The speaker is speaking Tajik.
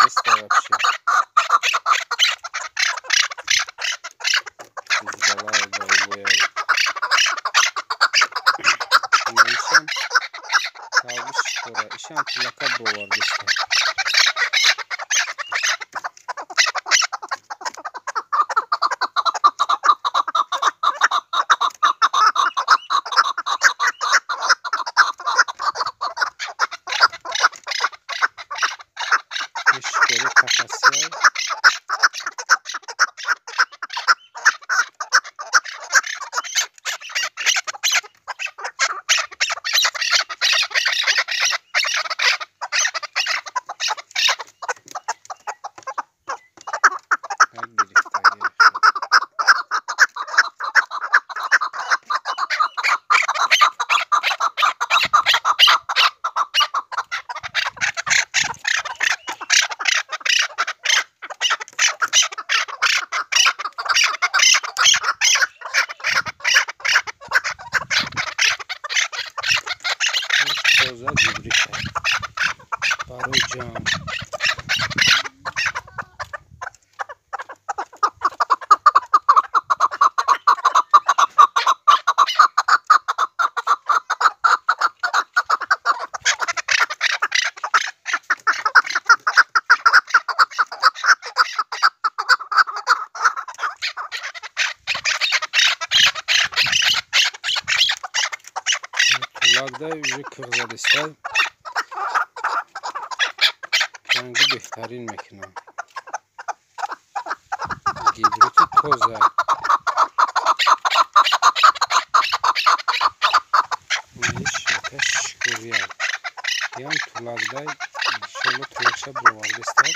нест вообще. Балай болбояй. Ишам талбиш дора. Ишам тулака бировардиста. Шикори қафасия. Тоза гибрида барои ҷамъ. Тулакдай уже киғ задистай. Ранги беҳтарин мекунам. Гибрити тоза. Иш яка шукурия. Ям тулакдай, иншолло тулакша бировардистай.